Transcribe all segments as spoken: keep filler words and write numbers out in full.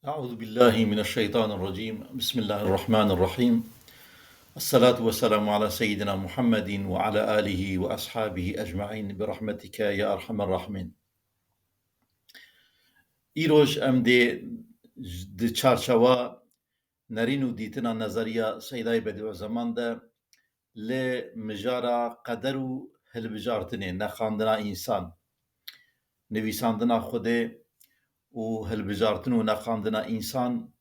أعوذ بالله من الشيطان الرجيم. بسم الله الرحمن الرحيم. الصلاة والسلام على سيدنا محمد وعلى آله وأصحابه أجمعين برحمتك يا أرحم الراحمين. Îroj em dê di çarçewa nerîn û dîtina nezeriya Seydayê Bedîuzeman de li mijara qeder û hilbijartinê, nexandina însan, nivîsandina Xwedê û hilbijartin û nexandina însan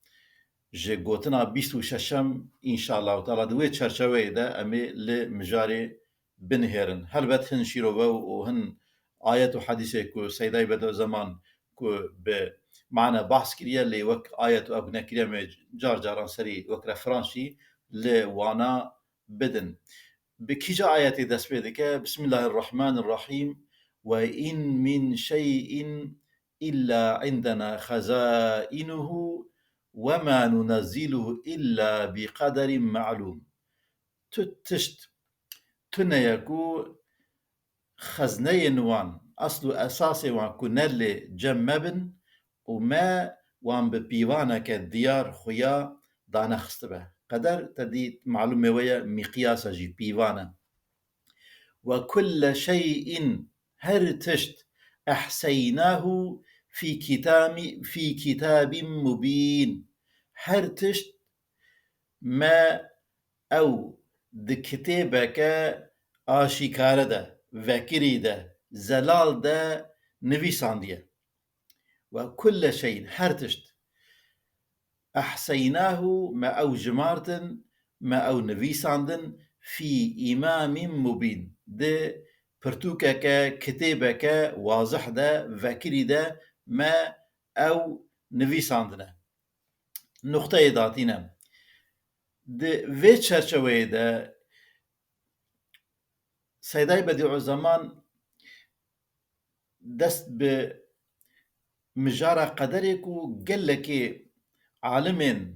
ji gotina bîst û şeşem, înşallahu teala di wê çerçeveyê de em ê li mijarê binihêrin. Helbet hin şîrove û hin ayet û hedîsê ku Seydayê Bedîuzeman ku bi mane behs kiriye, lê wek ayet û ew nekiriye, me car caran serî wek referans jî li wana bidin. Bi kîja ayetê dest pê dike? Bismillahirrahmanirrahîm. Ve in min şey'in illa indena xezainuhu ve ma nunezziluhu illa bi qederin ma'lum. Tu tişt tune ye ku xezneyên wan, asl û esasê wan ku ne lê cem me bin û me wan bi pîvaneke diyar xuya danexistibe. Qeder te dî malûmê we ye, mîqyas e jî, pîvan e. Ve kulle şey'in, her tişt, ehseynahu fî kitami-, fî kitabin mubîn. Her tişt me ew di kitêbeke aşîkare de, vekirî de, zelal de nivîsandiye. Ve kulle şey'in, her tişt, ehseynahu, me ew jimartin, me ew nivîsandin, fî îmamîn mubîn, di pirtûkeke, kitêbeke wazih de, vekirî de me ew nivîsandine. Nuqteyê datîne. Di vê çerçeveyê de Seydayê Bedîuzeman dest bi mijara qederê ku gelekê alimên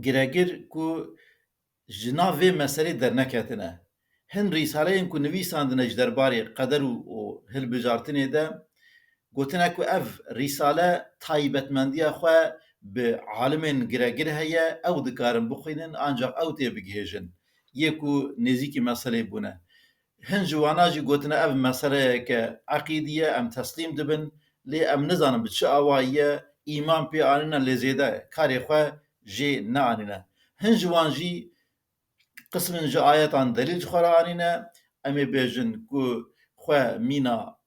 giregir ku ji nav vê meselê derneketine. Hin rîsaleyên ku nivîsandine ji derbarê qeder û, û hilbijartinê de gotine ku ev rîsale taybetmendiya xwe bi alimên giregir heye, ew dikarin bixwînin, ancaq ew tê bigihêjin yê ku nêzîkî meselê bûne. Hin ji wana jî gotine ev meseleyeke eqîdî ye, em teslîm dibin, lê em nizanin bi çi awayî ye, îman pê anîne lê zêde ye, karê xwe jê neanîne. Hin ji wan jî qismin ji ayetan delîl ji xwe re anîne, em ê bêjin ku xwe mîna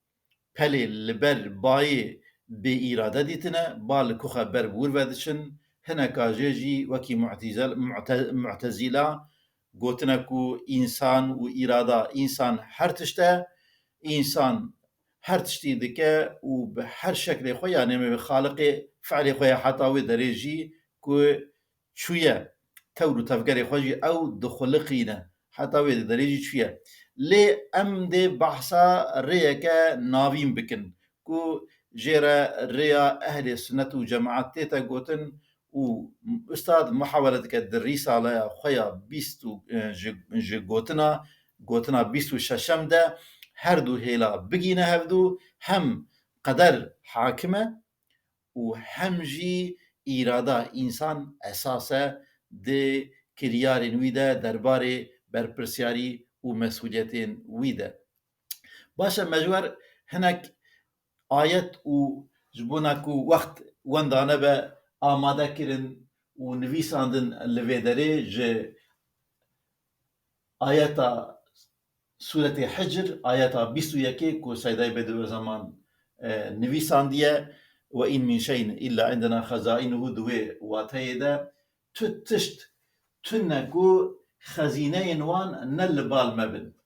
pelê li ber bayê bê îrade dîtine, ba li ku xwe ber bi wir ve diçin, hineka jê jî wekî Mu'tizel-, Mu'te-, Mu'tezîla gotine ku însan û îrada, însan her tişt e, însan her tiştî dike û bi her şeklê xwe, yanî em ê bi Xaliqê fi'lê xwe ya heta wê derê jî ku çûye, tewr û tevgerê xwe jî ew dixuliqîne. Heta wê derê jî çûye. Lê em dê behsa rêyeke navîn bikin ku jê re rêya ehlê sunnet û cemaet tête gotin û ustad muhawele dike di rîsaleya xwe ya bîst û, e, ji, ji gotina, gotina bîst û şeşem de her du hêla bigîne hevdu, hem qeder hakim e, û hem jî îrada însan esas e di kiryarên wî de, derbarê berpirsiyarî û mesûliyetên wî de. Baş e, me ji we re hinek ayet û ji bona ku wext wenda nebe amade kirin û nivîsandin li vê derê ji ayeta Sûretê Hicr, ayeta bîst û yekê ku Seydayê Bedîuzeman, e, nivîsandiye, "Ve in min şey'in illa indena xezainuhu", di wê wateyê de tu tişt tune ku xezîneyên wan ne li bal me bin.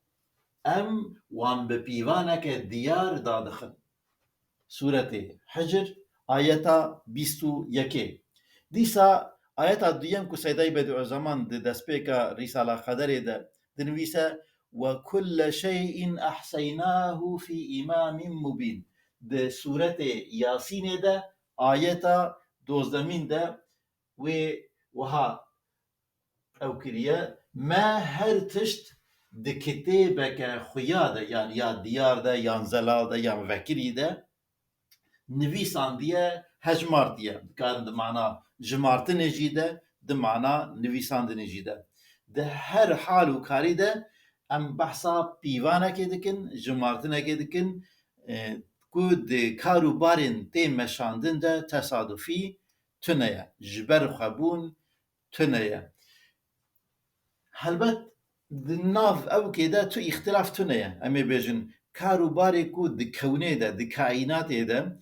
Em wan bi pîvaneke diyar dadixin. Sûretê Hicr, ayeta bîst û yekê. Dîsa ayeta duyem ku Seydayê Bedîuzeman di destpêka Rîsala Qederê de dinivîse, "Ve kulle şey'in ahseynahu fî îmamîn mubîn." Di sûretê Yasînê de, ayeta dozdemîn de wê wiha ew kiriye, "Me her tişt di kitêbeke xuya de, yan ya diyar de, yan zelal de, yan vekirî de, nivîsandiye, hejmartiye. Dikarin di mana jimartinê jî de, di mana nivîsandinê jî de. Di her hal û karî de em behsa pîvanekê dikin, jimartinekê dikin, e, ku di kar û barên tê meşandin de tesadufî tune ye. Ji ber xwebûn tune ye. Helbet di nav ewkê de tu îxtilaf tune ye. Em ê bêjin, kar û barê ku di kewnê de, di kaînatê de,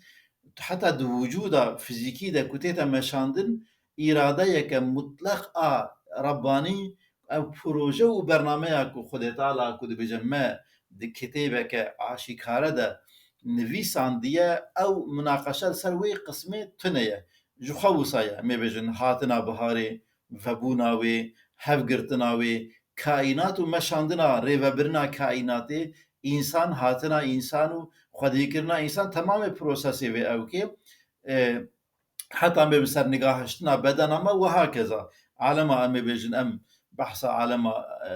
heta di wicûda fizîkî de ku tête meşandin, îradeyeke mutleq a Rebbanî, ev proje û bernameya ku Xwedê Teala ku dibêje me di kitêbeke aşîkare de nivîsandiye, ew minaqeşe li ser wê qismê tune ye. Ji xwe wisa ye, em ê bêjin hatina biharê, vebûna wê, hevgirtina wê, kaînat û meşandina rêvebirina kaînatê, însan, hatina însan û xwedîkirina însan, temamê prosesê vê ewkê, e, heta em ê bi ser nigahiştina bedena me, wiha keza alema, em ê bêjin, em behsa alema, e,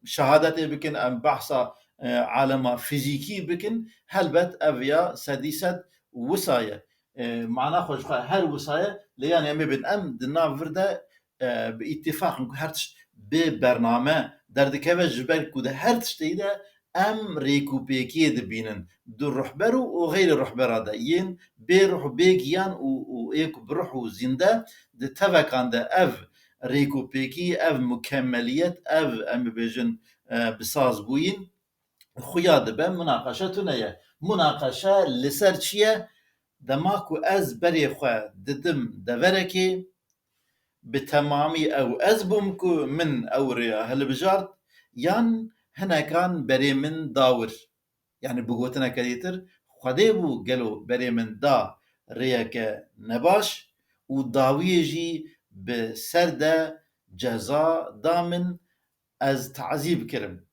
şehadetê bikin, em behsa, e, alema fizîkî bikin, helbet ev ya sedî sed wisa ye. E, mana xwe ji xwe her wisa ye, lê yanî em ê bin, em di nav vir de, e, bi îtîfaq in ku her tişt bi bername derdikeve, ji ber ku di her tiştê de em rêkûpêkiyê dibînin. Di ruhber û, û xeyrê ruhbera de yên bê ruh û bê giyan û, û ê ku bi ruh û zînde di tevekan de ev rêkûpêkî, ev mukemeliyet, ev, em bibêjin, e, bisazbûyîn, xuya dibe, munaqeşe tune ye. Munaqeşe li ser çi ye? Dema ku ez berê xwe didim deverekê, bi temamî ew ez bûm ku min ew rêya hilbijart, yan hinekan berê min da wir? Yanî bi gotineke dîtir, Xwedê bû gelo berê min da rêyeke nebaş û dawiyê jî bi ser de ceza da min, ez tazîb kirim.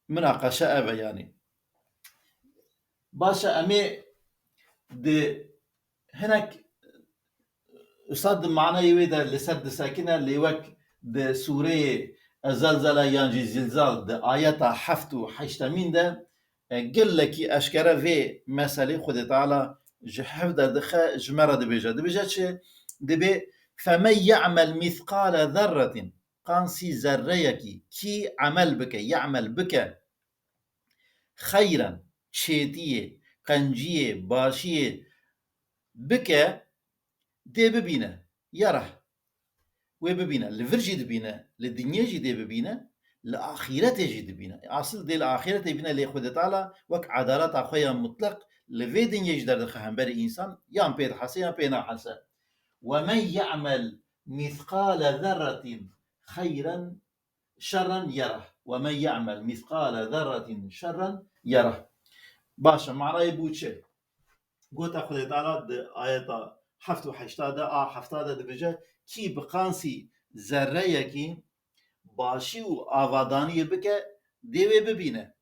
Minaqeşe ev e yanî. Baş e, em ê di hinek, Ustad di maneyê wê de li ser disekine, lê wek di sûreyê Zelzele yan jî Zilzal di ayeta heft û heştemîn de, e, gelekî eşkere vê meselê Xwedê Teala ji hev derdixe, ji me re dibêje. Dibêje çi? Dibê, "Femen ye'mel mîthqale zerretin." Qansî zerreyekî kî emel bike, ye'mel bike, xeyren, çêtiyê, qenciyê, başiyê bike, dê bibîne, yereh. Wê bibîne, li vir jî dibîne, li dinyê jî dê bibîne, li axîretê jî dibîne. Asil dê li axîretê bîne, lê Xwedê Teala wek edaleta xwe ya mutleq li vê dinyê jî derdixe hemberî însan, yan pê dihese yan pê nahese. "Ve men ye'mel mîthqale zerretin xeyren şerren yereh. Ve men ye'mel mîthqale zerretin şerren yereh." Baş e, manayê bû çi? Gote Xwedê Teala di ayeta heft û heşta de, a hefta de dibêje, "Kî bi qansî zerreyekî başî û avadaniyê bike, dê wê bibîne."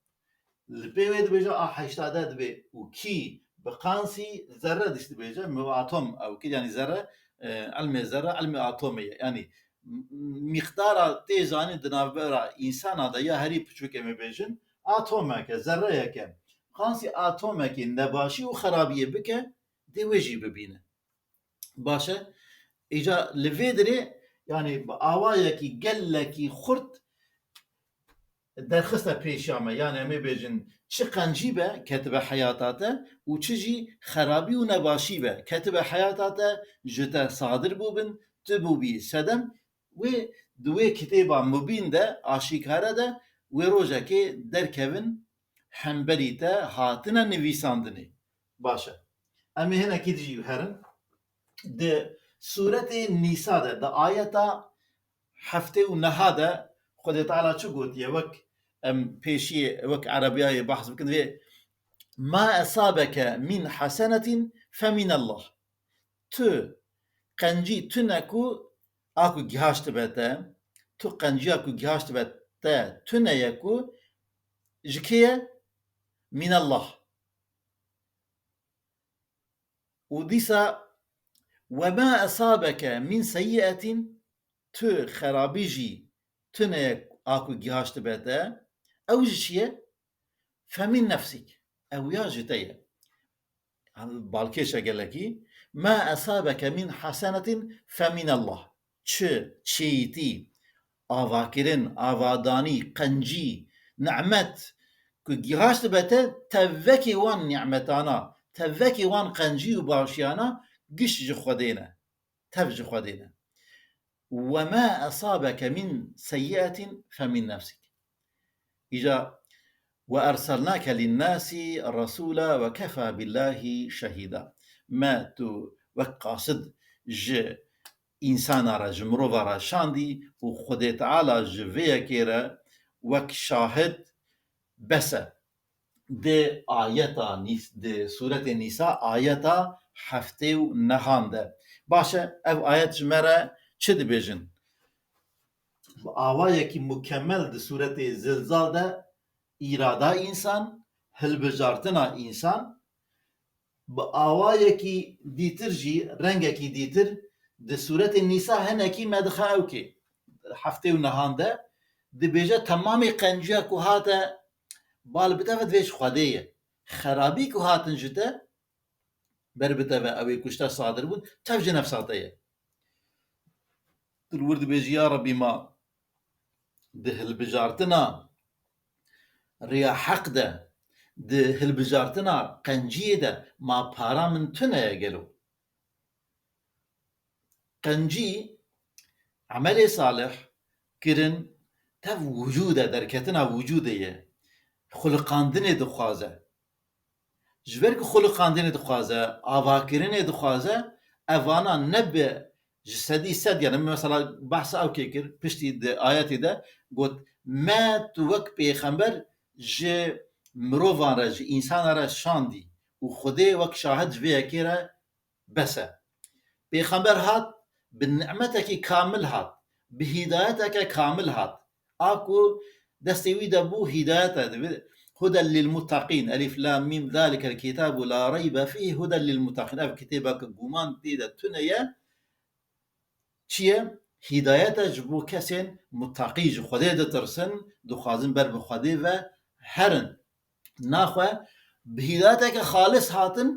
Li pê wê dibêje, a heşta de dibê, "Û kî bi qansî zerre", dişt dibêje, mi atom ew kir, yanî zerre, e, ilmê zerre, ilmê atomê ye. Yanî m-, mîqdara tê zanîn di navbera însana de ya herî piçûk em ê bêjin, atomeke, zerreyeke. Qansî atomekê nebaşî û xerabiyê bike, dê wê jî bibîne. Baş e. Îca li vê dirê, yanî bi awayekî gelekî xurt derxiste pêşiya me. Yanî em ê bêjin, çi qencî be, ketibe heyata te û çi jî xerabî û nebaşî be, ketibe heyata te, ji te sadir bûbin, tu bûbî sedem, wê di wê kitêba mubîn de, aşîkare de, wê rojekê derkevin, hemberî te hatine nivîsandinê. Baş e. Em ê hinekî dijî herin. Di sûretê Nîsa de, di ayeta heftê û neha de Xwedê Teala çi gotiye? Wek em pêşiyê, wek erebiyayê behs bikin, vê, "Ma esabeke min hasenetin fe min Allah." Tu qencî tune ku a ku gihaştibe te, tu qenciya ku gihaştibe te tune ye ku ji kê ye? Min Allah. Û dîsa, "Ve ma esabeke min seyyi'etin", tu xerabî jî tune ye a ku gihaştibe te, ew ji çi ye? "Fe min nefsik", ew ya ji te ye. Balkêş e gelekî. Ma esabeke min hasenetin fe min Allah. Çi çêyîtî, avakirin, avadanî, qencî, nimet ku gihaştibe te, tevvekê wan nimetana, tevvekê wan qencî û başiyana giş ji Xwedê ne. Tev ji Xwedê ne. Ve ma esabeke min seyyi'etin fe min nefsik. Îca, "Ve erselnake linnâsî resûlâ ve kefâ billâhi şehîdâ." Me tu wek qasid ji însana re, ji mirova re şandî û Xwedê Teala ji vê yekê re wek şahid bes e. Di ayeta Nîs-, di sûretê Nîsa ayeta heftê û nehan de. Baş e, ev ayet ji me re çi dibêjin? Bi awayekî mukemel di sûretê Zilzal de îrada însan, hilbijartina însan, bi awayekî dîtir jî, rengekî dîtir, di sûretê Nîsa hinekî me dixe ewkê. Heftê û nehan de dibêje temamê qenciya ku hate bal bi te ve divê ji Xwedê ye. Xerabî ku hatin ji te ber bi te ve, ew ê ku ji te sadir bûn, tev ji nefsa te ye. Tu li wir dibêjî, ya Rebî, ma di hilbijartina rêya heq de, di hilbijartina qenciyê de ma para min tune ye gelo? Qencî, emelê salih kirin tev wicûd e, derketina wicûdê ye. Xuliqandinê dixwaze. Ji ber ku xuliqandinê dixwaze, avakirinê dixwaze, evana ne bi ji sedî sed, yani mesela behsa ew kê kir, piştî di ayetê de got, "Me tu wek pêxember ji mirovan re, ji însanan re şandî û Xwedê wek şahid ji vê yekê re bes e." Pêxember hat, bi nimetekî kamil hat, bi hîdayeteke kamil hat. A ku destê wî de bû hîdayet e, divê, "Huden lil muttaqîn, elif lam mîm, zalikel kitabu la reybe fîh, huden lil muttaqîn." Ev kitêbeke guman tê de tune ye. Çi ye? Hîdayet e ji bo kesên muttaqî, ji Xwedê ditirsin, dixwazin ber bi Xwedê ve herin. Naxwe bi hîdayeteke xalis hatin,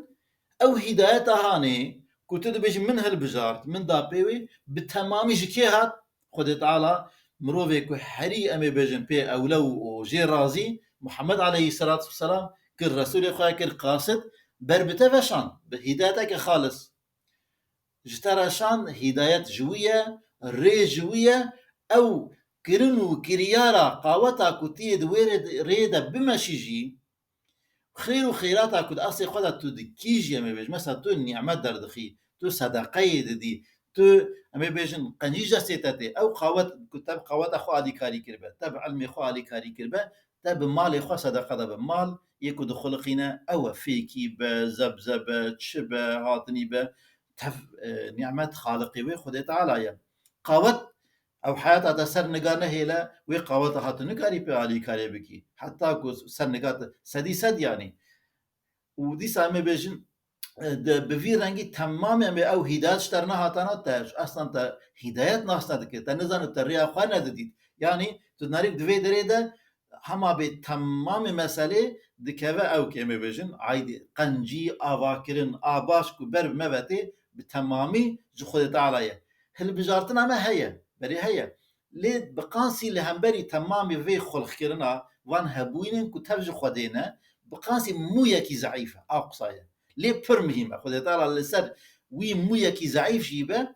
ew hîdayeta hanê ku tu dibêjî, "Min hilbijart, min da pê wê", bi temamî ji kê hat? Xwedê Teala mirovê ku herî, em ê bêjin, pê ewle û û jê razî, Muhammed aleyhisselatu vesselam, kir Resûlê xwe, kir qasid, ber bi te veşand, bi hîdayeteke xalis. Ji te re şand, hîdayet ji wî ye, rê ji wî ye, ew kirin û kiryara qaweta ku tu yê di wê rê, rê de bimeşî jî, xêr û xêrata ku di astê xwe de tu dikî jî, em ê bêjin, mesela tu nîmet derdixî, tu sedeqeyê didî, tu, em ê bêjin, qencî ji destê te tê, ew qawet ku te bi qaweta xwe alîkarî kiribe, te bi ilmê xwe alîkarî kiribe, te bi malê xwe sedeqe de be. Mal yê ku dixuliqîne, ew e, fêkî be, zebze be, çi be, hatinî be, tev, e, nîmet Xaliqê wê Xwedê Teala ye. Qawet, ew heyata te ser niga nehêle, wê qaweta ha tu nikarî pê alîkarê bikî. Heta ku ser niga te sedî sed, yanî. Û dîsa em ê bêjin, e, de, bi vî rengî temamê em ê ew hîdayet ji te re nehatana, te ji eslan te hîdayet nas nedikir, te nizanî, te rêya xwe nedidît. Yanî tu nerî di vê derê de hema bê temamê meselê dikeve ew, kê em ê bêjin, aydê qencî, avakirin, a baş ku ber bi me ve tê, bi temamî ji Xwedê Teala ye. Hilbijartina me heye, berê heye. Lê bi qansî li hemberî temamî vê xulxkirina van hebûyînên ku tev ji Xwedê ne, bi qansî mûyekî zeîf e, a qisa ye. Lê pir muhîm e. Xwedê Teala li ser wî mûyekî zeîf jî be,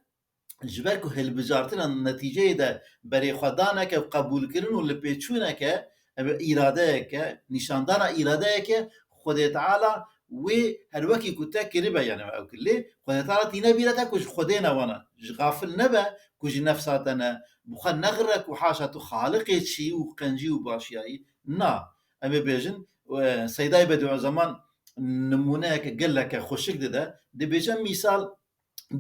ji ber ku hilbijartina netîceyê de berêxwedaneke û qebûlkirin û lipêçûneke, ev îradeyeke, nîşandana îradeyeke, Xwedê Teala wê her wekî ku te kiribe, yani ew kir. Lê Xwedê Teala tîne bîra te ku ji Xwedê ne wana. Ji xafil nebe ku ji nefsa te ne, bi xwe nexire ku haşa tu Xaliqê çî û qencî û başiyayî. Na, em ê bêjin, e, Seydayê Bedîuzeman nimûneyeke geleke xweşik dide. Dibêje mîsal,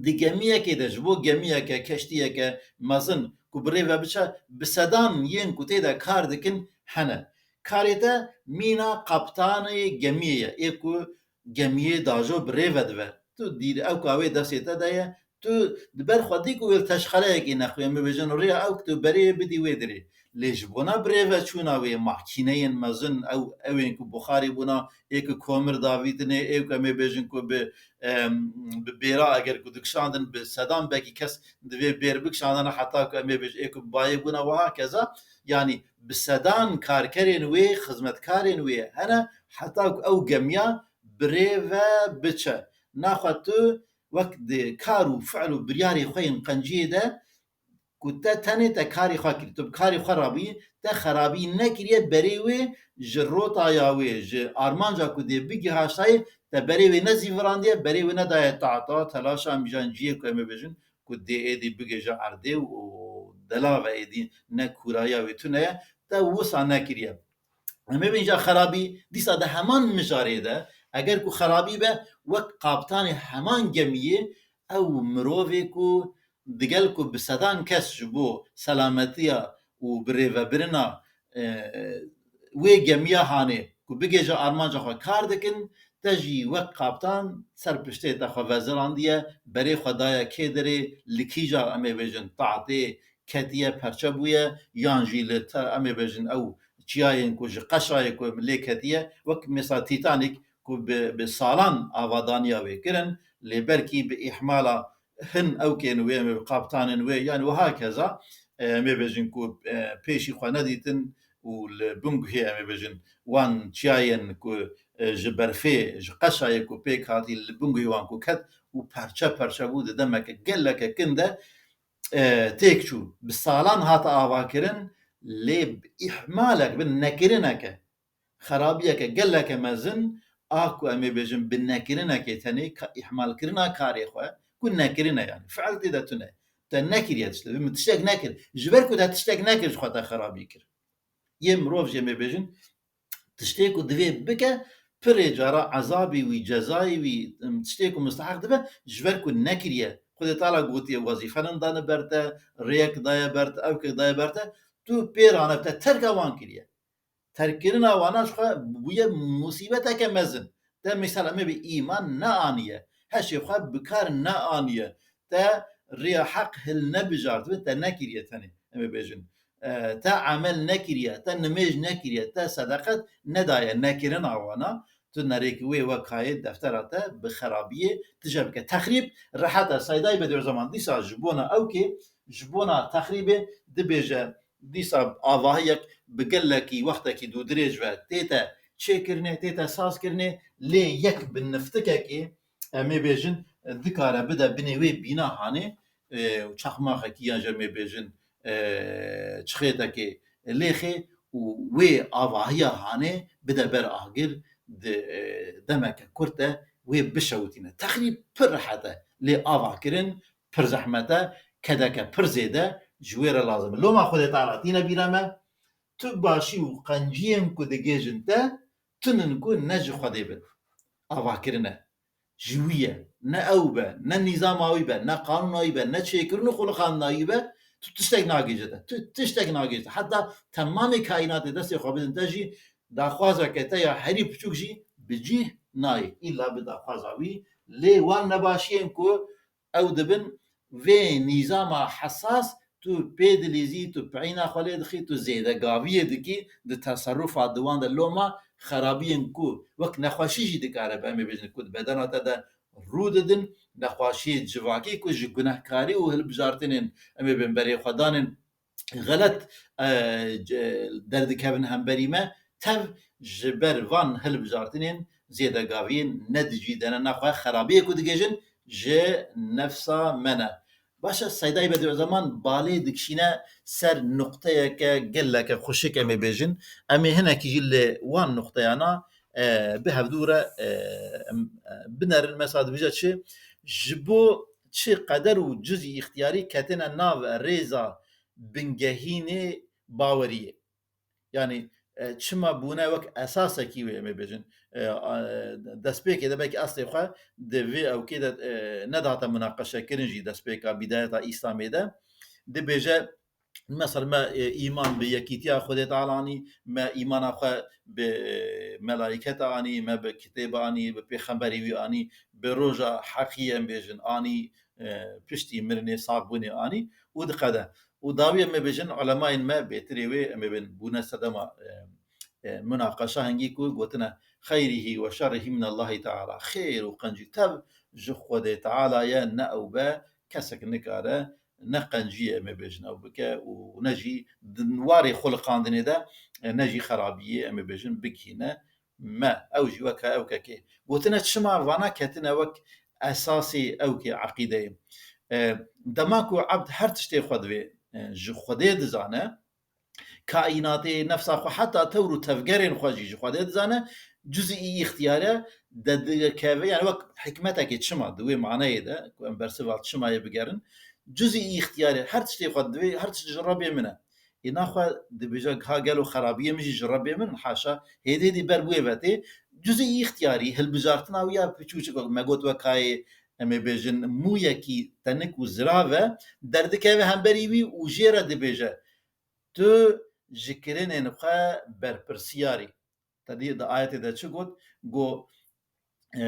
di gemiyekê de, ji bo gemiyeke, keştiyeke mezin ku bi rê ve biçe, bi sedan yên ku tê de kar dikin hene. Karê te mîna kaptanê gemiyê ye, ê ku gemiyê dajo bi rê ve dive. Tu dîr ew ka wê destê te de ye, Tu di ber xwe dî ku wê li teşxeleyekê nexwe, em ê bêjin rêya ew ku tu berê bidî wê dirê. Lê ji bona birêveçûna wê, makîneyên mezin, ew, ew ên ku buxarî bûna, ê ku komir davîtine, ê ku em ê bêjin ku bi, em, bi bêra eger ku dikişandin, bi sedan belkî kes divê bêr bikişandana, heta ku em ê bêjin ê ku bi bayê bûna, wiha keza, yanî bi sedan karkerên wê, xizmetkarên wê hene, heta ku ew gemiya birêve biçe. Naxwe tu wek di kar û fi'l û biryarê xwe yên qenciyê de ku te tenê te karê xwe kirî, tu bi karê xwe rabûyî, te xerabî nekiriye, berê wê ji rotaya wê, ji armanca ku dê bigihaştayê, te berê wê nezîvirandiye, berê wê nedaye tahta, telaşa mîjan ciyê ku em ê bêjin ku dê êdî bigêje erdê û delave êdî ne kûraya wê tune ye, te wisa nekiriye. Em ê bêjin xerabî, dîsa di heman mijarê de, eger ku xerabî be, wek kaptanê heman gemiyê, ew mirovê ku digel ku bi sedan kes ji bo selametiya û birêvebirina, e, wê gemiya hanê ku bigêje armanca xwe kar dikin, te jî wek kaptan ser piştê te xwe vezirandiye, berê xwe daye kê derê, li kîja em ê bêjin tahtê ketiye, perçe bûye, yan jî li te, em ê bêjin ew çiyayên ku ji qeşayê ku lê ketiye, wek mesela Titanic ku bi, bi salan avadaniya wê kirin, lê belkî bi îhmala hin ewkên wê, em ê kaptanên wê, yani wiha keza, e, em ê bêjin ku, e, pêşî xwe nedîtin û li binguhê, em ê bêjin, wan çiyayên ku, e, ji berfê, ji qeşayê ku pêk hatî li binguhê wan ku ket û perçe perçe bû, di demeke geleke kin de, e, têk çû. Bi salan hate avakirin, lê bi îhmalek, bi nekirineke, xerabiyeke geleke mezin, a ku em ê bêjin bi nekirinekê tenê ka-, îhmalkirina karê xwe, ku nekirine yani. Fiil tê de tune. Te nekiriye tiştek. Min tiştek nekir. Ji ber ku te tiştek nekir, ji xwe te xerabî kir. Yê mirov jî em ê bêjin, tiştê ku divê bike, pirê cara ezabî wî, cezayî wî, em, tiştê ku musteheq dibe, ji ber ku nekiriye. Xwedê Teala gotiye, wezîfe nindane ber te, rêyek daye ber te, ewkek daye ber te, tu pê rane, te terka wan kiriye. Terkkirina wana ji xwe bûye musîbeteke mezin. Te misal em ê bi îman neaniye. Heşê xwe bi kar neaniye. Te rêya heq hilnebijartibe, te nekiriye tenê. Em ê bêjin. E, te emel nekiriye, te nimêj nekiriye, te sedeqet nedaye, nekirina wana. Tu nerêkî wê wekayê deftera te bi xerabiyê tije bike. Texrîb rehet e. Seydayî Bedîuzzeman dîsa ji bona ewkê, ji bona texrîbê dibêje, dîsa avahiyek bi gelekî wextekî dûdirêj ve tête çêkirinê, tête sazkirinê, lê yek bi niftikekê, em ê bêjin, dikare bide binê wê bîna hanê, e, çaxmaxekî yan jî em ê bêjin, e, çixêtekê lêxê û wê avahiya hanê bide ber agir, di, e, demeke kurt de wê bişewitîne. Texrîb pir rehet e, lê avakirin pir zehmet e, kedeke pir zêde ji wê re lazim e. Loma Xwedê Teala tîne bîra me, tu başî û qenciyên ku digêjin te, tun in ku ne ji Xwedê bin. Avakirin e. Ji wî ye. Ne ew be, ne nîzama wî be, ne qanûna wî be, ne çêkirin û xulixandina wî be, tu tiştek nagihîje te. Tu tiştek nagihîje te. Heta temamê kaînatê destê xwe bidin te jî, daxwazeke te ya herî piçûk jî bi cih nayê. Îlla bi daxwaza wî. Lê wan nebaşiyên ku ew dibin vê nîzama hesas, tu pê dilîzî, tu peyna xwe lê dixî, tu zêdegaviyê dikî di teserufa di wan de. Loma xerabiyên ku wek nexweşî jî dikare be, em ê bêjin ku di bedena te de rû didin, nexweşiyê civakî ku ji gunehkarî û hilbijartinên, em ê bên berê xwe danên, xelet, e, ce-, derdikevin hemberî me, tev ji ber van hilbijartinên zêdegaviyên ne di cî de ne, naxwe xerabiyê ku digêjin ji nefsa me ne. Baş e, Seydayî Bedîuzzeman balê dikişîne ser nuqteyeke geleke xweşik, em ê bêjin. Em ê hinekî jî li wan nuqteyana, e, bi hevdû re, e, em, e, binerin. Mesela dibêje çi? Ji bo çi qeder û cizî îxtiyarî ketine nav rêza bingehînê baweriyê. Yanî, e, çima bûne wek esasekî wê, em ê bêjin. E, a, destpêkê de belkî eslê xwe di vê ewkê de, e, nedihate munaqeşekirin jî destpêka bîdayeta Îslamê de. Dibêje, Mesela me, e, îman bi yekîtiya Xwedê Teala anî, me îmana xwe bi, e, melaîketa anî, me bi kitêba anî, bi pêxemberî wî anî, bi roja heqî em bêjin anî, e, piştî mirinê saxbûnê anî û diqede. Û dawî em ê bêjin ulemayên me bêtirê wê em ê bên bûne sedema, e, e, munaqeşa hingî ku gotine xeyrihî we şerrihî minallahî teala. Xêr û qencî tev ji Xwedê Teala ye, ne ew be kesek nikare ne qenciyê em ê bêjin ew bike û ne jî di warê xuliqandinê de, e, ne jî xerabiyê em ê bêjin bigihîne me. Ew jî weke ew kekê. Gotine çima vana ketine wek esasê ewkê eqîdeyê. E, dema ku ebd her tiştê xwe divê, e, ji Xwedê dizane, kaînatê, nefsa xwe, heta tewr û tevgerên xwe jî ji Xwedê dizane, cuzî î îxtiyare de dikeve, yani wek hikmetekê çima di wê maneyê de, ku em bersiva çimayê bigerin, cuzî î îxtiyare her tiştê xwe divê, her tişt ji Rebbê min e. Ê naxwe dibêje, ha gelo xerabiyê min jî ji Rebbê min, haşa, hêdî hêdî ber bi wê ve tê, cuzî î îxtiyarî, hilbijartina wî ya piçûçik, me got wekayê, em ê bêjin, mûyekî tenik û zirav e, derdikeve hemberî wî û jê re dibêje, tu ji kirinên xwe berpirsiyarî. Te dî di ayetê de çi got? Got, e,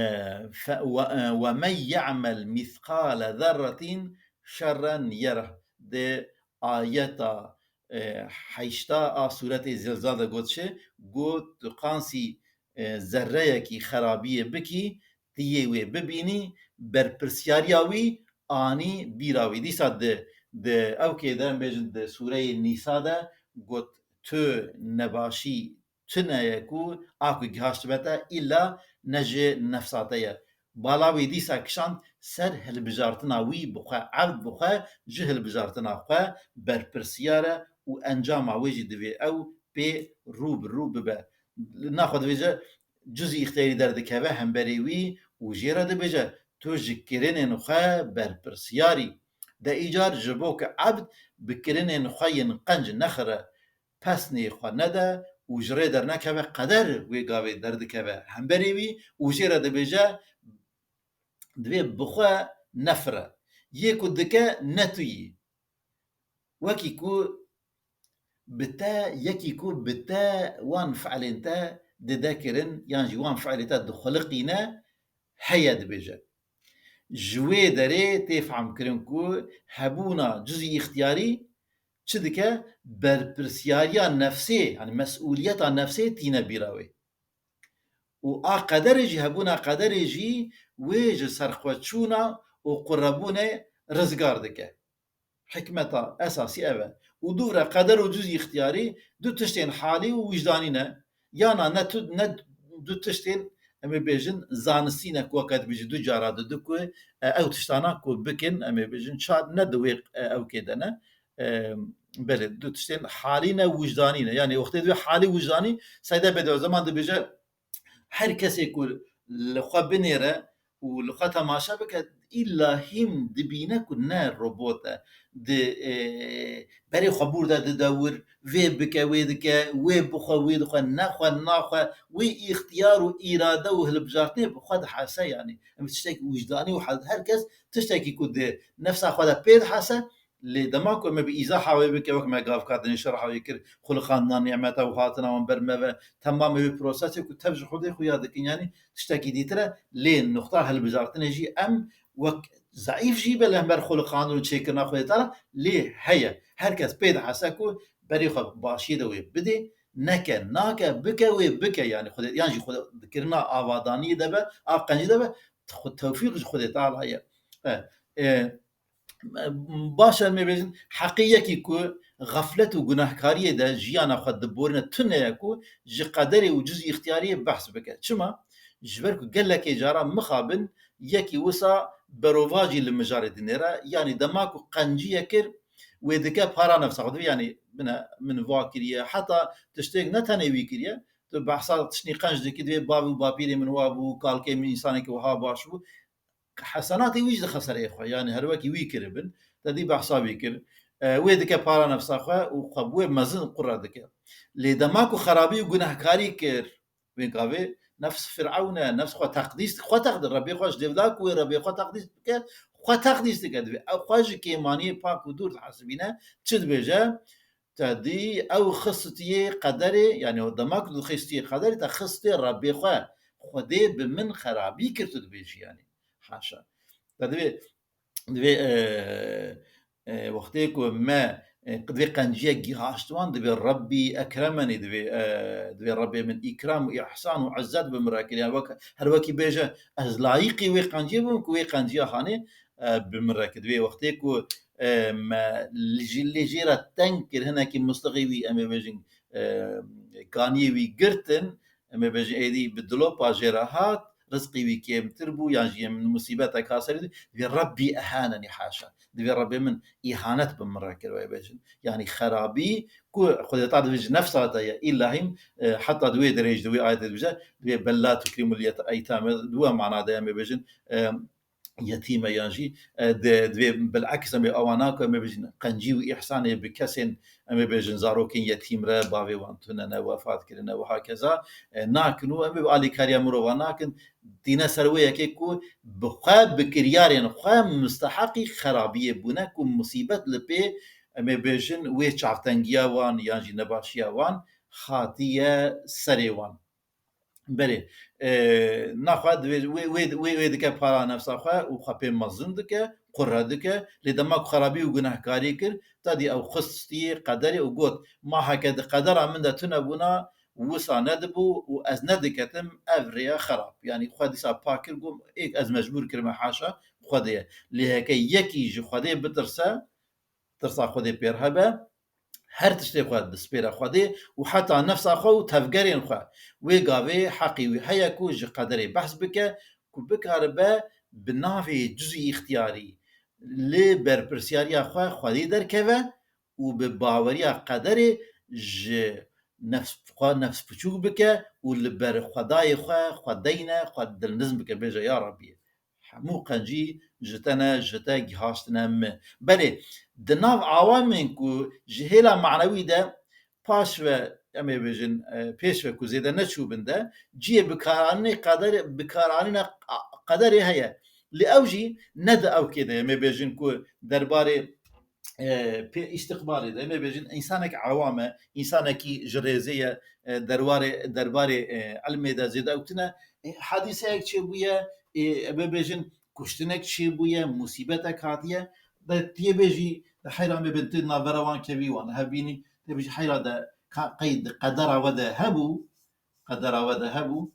fe-, we, e, "Ve men ye'mel mîsqale zerretin şerren yereh." Di ayeta, e, heşta a sûretê Zilzal de got çi? Got, tu qansî, e, zerreyekî xerabiyê bikî, tu yê wê bibînî, berpirsiyariya wî anî bîra wî. Dîsa di, di ewkê de, em bêjin di sûreyê Nîsa de got, tu nebaşî tune ye ku a ku gihaştibe te îlla ne ji nefsa te ye. Bala wî dîsa kişand ser hilbijartina wî bi xwe, evd bi xwe ji hilbijartina xwe berpirsiyar e û encama wê jî divê ew pê rû bi rû bibe. Naxwe dibêje, cuzî îxtiyarî derdikeve hemberê wî û jê re dibêje, tu ji kirinên xwe berpirsiyarî. De îcar ji bo ku ebd bi kirinên xwe yên qenc nexire, pesnê xwe nede û ji rê dernekeve, qeder wê gavê derdikeve hemberê wî û jê re dibêje, divê bi xwe nefire. Yê ku dike ne tu yî. Wekî ku bi te, yekî ku bi te wan fiilên te dide kirin, yan jî wan fiilê te dixuliqîne, heye dibêje. Ji wê derê tê fehmkirin ku hebûna cuzî îxtiyarî çi dike? Berpirsiyariya nefsê, yani mesûliyeta nefsê tîne bîra wê. Û a qederê jî, hebûna qederê jî wê ji serxweçûna û qurebûnê rizgar dike. Hikmeta esasî ev e. Û dû re qeder û cuzî îxtiyarî du tiştên halî û wijdanî ne. Yana ne tu, ne du tiştên, em ê bêjin, zanistî ne, ku weke dibêjî du cara didu ku, e, ew tiştana ku bikin, em ê bêjin, çar ne di wê, e, ewkê de ne. E, belê, du tiştên halî ne, wijdanî ne. Yani wextê divê halî wijdanî seyde bêde, o zaman dibêje, her kesê ku li xwe binêre û li xwe temaşe bike, îlla hîn dibîne ku ne robot e. Di, e, berê xwe bûr de dide wir, vê bike, wê dike, wê bixwe, wê dixwe, nexwe, naxwe, wê îxtiyar û îrade û hilbijartinê bi xwe dihese, yanî. Em tiştek wijdanî û he-, her kes tiştekî ku di nefsa xwe de pê dihese, lê dema ku me bi îzaha wê bike, wek me gavka dinê şerha wê kir, xuliqandina nîmeta û hatina wan ber me ve, temamê wê prosesê ku tev ji Xwedê xuya dikin, yanî tiştekî dîtir e, lê nuqta hilbijartinê jî em wek zeîf jî be li hember xuliqandin û çêkirina Xwedê Teala, lê heye. Her kes pê dihese ku berê xwe bi başiyê de wê bidê, neke, nake, bike, wê bike, yanî Xwedê, yan jî Xwedê dikirina avadaniyê de be, a qencî de be, xwe tewfîq ji Xwedê Teala ye. E, e, Baş e, em ê bêjin, heqê yekî ku xeflet û gunehkariyê de jiyana xwe diborîne tune ye ku ji qederê û cuzî îxtiyariyê behs bike. Çima? Ji ber ku gelekê caran mixabin yekî wisa berovajî li mijarê dinêre, yanî dema ku qenciyê kir, wê dike para nefsa xwe divê, yanî bine min va kiriye, heta tiştêk ne tenê wî kiriye, tu behsa tiştî qenc dikî, divê bavî û bapîrê min wa bû, kalkê min însanekî wiha baş bû. Hesenatê wî jî dixe serê xwe, yanî her wekî wî kiribin, te dî behsa wî kir. E, wê dike para nefsa xwe û xwe bi wê mezin qura dike. Lê dema ku xerabî û gunehkarî kir, wê gavê nefs Firewn e, nefs xwe teqdîs, xwe teqdîs, Rebê xwe ji dêv da ku wê Rebê xwe teqdîs bike, Xwe teqdîs dike, divê ew xwe ji kêmaniyê pak û dûr dihesibîne. Çi dibêje? Te dî ew xistiyê qederê, yani o dema ku tu xistiyê qederê, te xistê Rebbê xwe. Xwedê bi min xerabî kir, tu dibêjî yani. Haşa. Te divê, divê, e, e, wextê ku me, e, divê qenciyek gihaşt wan, divê Rebbî ekremenî, divê, e, divê Rebbê min îkram û îhsan û izzet bi min re kir. Yani wek, her wekî bêje, ez layîqî wê qenciyê bim ku wê qenciya hanê, e, bi min re kir. Divê wextê ku, e, me li jî, lê jê re teng kir, hinekî mistixê wî, em ê bêjin, e, kaniyê wî girtin, em ê bêjin êdî bi dilopa jê re hat, rizqî wî kêmtir bû, yan jî em musîbetek ha serî, divê Rebbî ehanenî haşa. Divê Rebbê min îhanet bi min re kir, wê bêjin. Yanî xerabî ku Xwedê Teala divê ji nefsa te ye, îlahîm, e, heta di wê derê jî di wê ayetê dibêje, divê bella tukrimul yet-, eytame, di we mana de em ê bêjin, e, yetîme yan jî, e, di, divê bileks em ê awa nakin, em ê bêjin qencî û îhsanê bi kesên, em ê bêjin zarokên yetîm re, bavê wan tune ne, wefat kirine û hakeza, e, nakin û em ê alîkariya mirova nakin, tîne ser wê yekê ku bi xwe, bi kiryarên xwe misteheqî xerabiyê bûne ku musîbet li pê, em ê bêjin, wê çavtengiya wan yan jî nebaşiya wan hatiye serê wan. Belê, e, naxwe divê, wê, wê, wê, wê dike para nefsa xwe û xwe pê mezin dike, qurre dike, lê dema ku xerabî û gunehkarî kir, te dî ew xistiyê qederê û got, ma heke di qedera min de tune bûna, wisa nedibû û ez nediketim ev rêya xerab. Yanî xwe dîsa pak kir, got, êk ez mecbûr kirime, haşa Xwedê ye. Lê heke yekî ji Xwedê bitirse, tirsa Xwedê pêr hebe, her tiştê xwe dispêre Xwedê û heta nefsa xwe û tevgerên xwe. Wê gavê heqî wî heye ku ji qederê behs bike, ku bikaribe bi navê cuzî îxtiyarî li berpirsiyariya xwe Xwedê derkeve û bi baweriya qederê ji nefs xwe nefs piçûk bike û li ber Xwedayê xwe xwe deyne, xwe dilnizm bike, bêje, ya Rabbî, hemû qencî ji te ne, ji te gihaştine min. Belê, di nav awamên ku ji hêla manewî de paş ve, em ê bêjin, e, pêş ve ku zêde neçûbin de, cihê bikaranînê qederê, bikaranîna qederê heye. Lê ew jî ne di ewkê de, em ê bêjin ku derbarê, e, pê îstiqbalê de, em ê bêjin, însanek ewam e, însanekî ji rêzê ye, e, derwarê, derbarê, e, ilmê de zêde ew tune. E, hadîseyek çêbûye, e, em ê bêjin, kuştinek çêbûye, musîbetek hatiye, de tiyê bêjî, de heyran bibin, tu navbera wan kevî, wan hebînî, tê bêjî heyra de ka-, qey di qedera we de hebû, qedera we de hebû.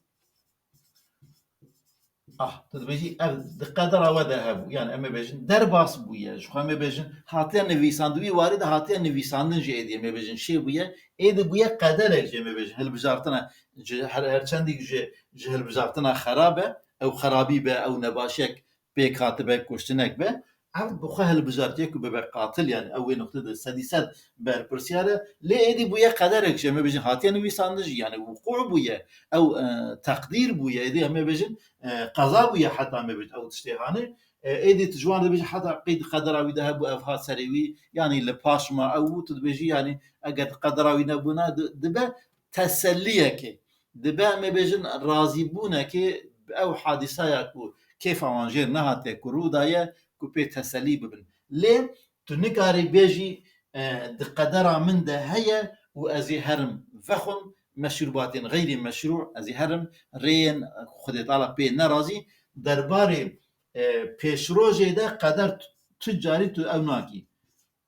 Ah, tu dibêjî, ev di qedera we de hebû. Yani em ê bêjin, derbas bûye. Ji xwe em ê bêjin, hatiye nivîsandin. Wî warî de hatiye nivîsandin jî êdî em ê bêjin, şê bûye. Êdî bûye qederek jî em ê bêjin. Hilbijartina ji her, her çendî ji, ji hilbijartina xerab e, ew xerabî be, ew nebaşiyek pêk hatibe, kuştinek be, ev bi xwe hilbijartiye ku bibe qatil, yani ew wê nuqtê de sedî sed berpirsiyar e. Lê êdî bûye qederek jî, em ê bêjin, hatiye nivîsandin jî, yani wuqû bûye, ew, e, teqdîr bûye, êdî em ê bêjin, e, qeza bûye, heta em ê bêjin ew tiştê hanê. E, êdî tu ji wan dibêjî, heta qey di qedera wî de hebû, ev hat serê wî, yani li paş ma ew bû, tu dibêjî, yani eger di qedera wî nebûna, di-, dibe teselliyekê. Dibe, em ê bêjin, razîbûnekê bi ew hadîsaya ku kêfa wan jêr nehatiye, ku rû daye, ku pê teselî bibin. Lê tu nikarî bêjî, e, di qedera min de heye û ez ê herim vexwim, meşrûbatên xeyrî meşrû, ez ê herim rêyên Xwedê Teala pê nerazî. Derbarê, e, pêşrojê de qeder tu, tu carî tu ew nakî.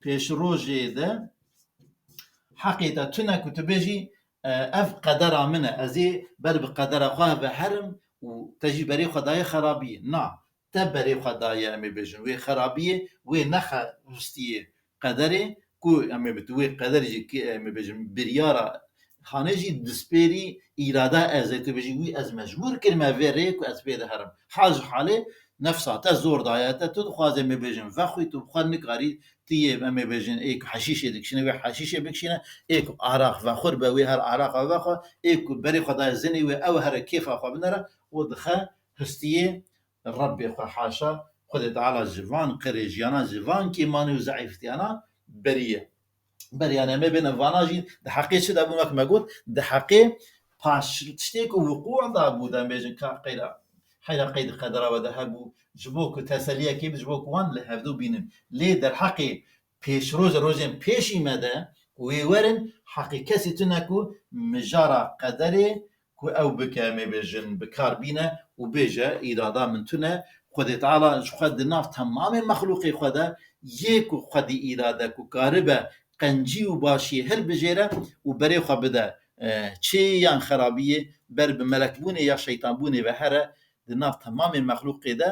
Pêşrojê de heqê te tune ku tu bêjî, e, ev qedera min e, ez ê ber bi qedera xwe ve herim û te jî berê xwe daye xerabiyê. Na, te berê xwe daye, em ê bêjin, wê xerabiyê, wê nexe ristiyê qederê, ku em ê bit wê qeder jî ki, em ê bêjin, biryara hanê jî dispêrî îrada ez ê, tu bêjî, wî ez mecbûr kirime vê rê ku ez pê de herim. Hal ji halê nefsa te zor daye te, tu dixwazê, em ê bêjin, vexwî, tu bi xwe nikarî, tu yê, em ê bêjin, ê ku heşîşê dikişîne, wê heşîşê bikişîne, ê ku araq vexwir be, wê her araqa vexwe, ê ku berê xwe daye zinê, wê ew here kêfa xwe binere û dixe histiyê Rebbê xwe, haşa, Xwedê Teala ji van qirêjiyana, ji van kêmanî û zeîftiyana beriye. Ber, yani, em ê bêne vana jî di heqê çi de bû, wek me got, di heqê paş tiştê ku wuqû da bû, de em bêjin ka qeyra Heyra qey di qedera we de hebû, ji bo ku teseliyekê bi, ji bo ku wan li hevdû bînin. Lê derheqê pêşroja rojên pêşî me de wê werin, heqê kesî tune ku mijara qederê ku ew bike, em ê bêjin, bi kar bîne û bêje, îrada min tune. Xwedê Teala ji xwe di nav temamê mexlûqê xwe de yê ku xwedî îrade ku karibe qencî û başiyê hilbijêre û berê xwe bide, e, çêyê yan xerabiyê, ber bi melekbûnê ya şeytanbûnê ve here, di nav temamê mexlûqê de